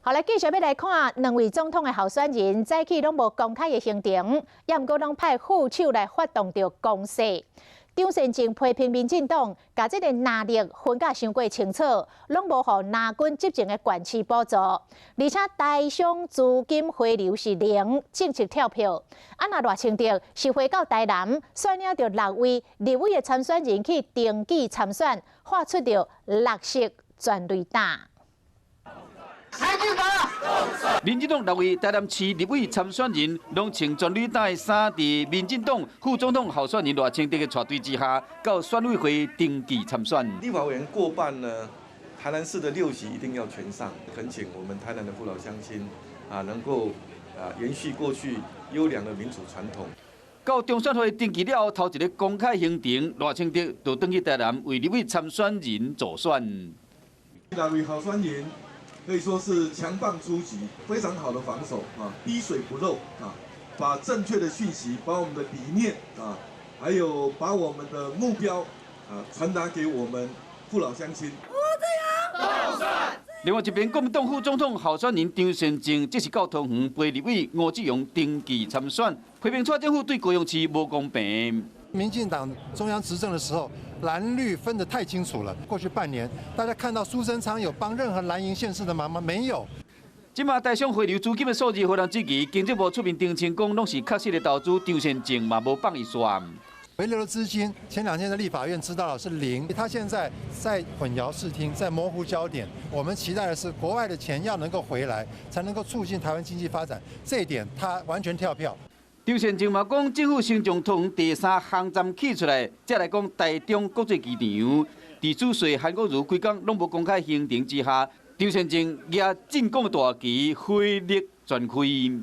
好來，繼續欲來看兩位總統的候選人，早起攏無公開的行程，也毋過攏派副手來發動著攻勢。張善政批評民進黨，共這個藍綠分甲傷過清楚，攏無予藍軍執政的縣市補助，而且台商資金回流是零，政策跳票。啊，若賴清德是回到台南，率領著六位立委的參選人去登記參選，畫出著綠色全壘打。民進黨六位台南市立委參選人，攏穿全壘打的衫，佇民進黨副總統候選人賴清德的帶隊之下，到選委會登記參選。立法委員過半呢，台南市的6席一定要全上，懇請我們台南的父老鄉親啊，能夠啊延續過去優良的民主傳統。到中選會登記了後，頭一个公開行程，賴清德就轉去台南為立委參選人助選。六位候選人可以說是強棒出擊，非常好的防守啊，滴水不漏啊，把正確的訊息，把我們的理念啊，還有把我們的目標啊，傳達給我們父老鄉親。另外一邊，國民黨副總統候選人張善政，這是到桃園陪立委吳志榮登記參選，批評蔡政府對高雄市無公平。民進黨中央執政的時候，藍綠分得太清楚了。過去半年，大家看到蘇貞昌有幫任何藍營縣市的忙嗎？沒有。這馬台商回流資金的數字，予人質疑，經濟部出面澄清講，攏是確實的投資，張善政嘛無放伊煞。回流的資金，前兩天的立法院知道了是零，他現在在混淆視聽，在模糊焦點。我們期待的是國外的錢要能夠回來，才能夠促進台灣經濟發展。這一點他完全跳票。張善政嘛講，政府先將桃園第三航站起出來，才來講台中國際機場。佇主帥韓國瑜規工攏無公開行程之下，張善政舉進貢大旗，火力全開。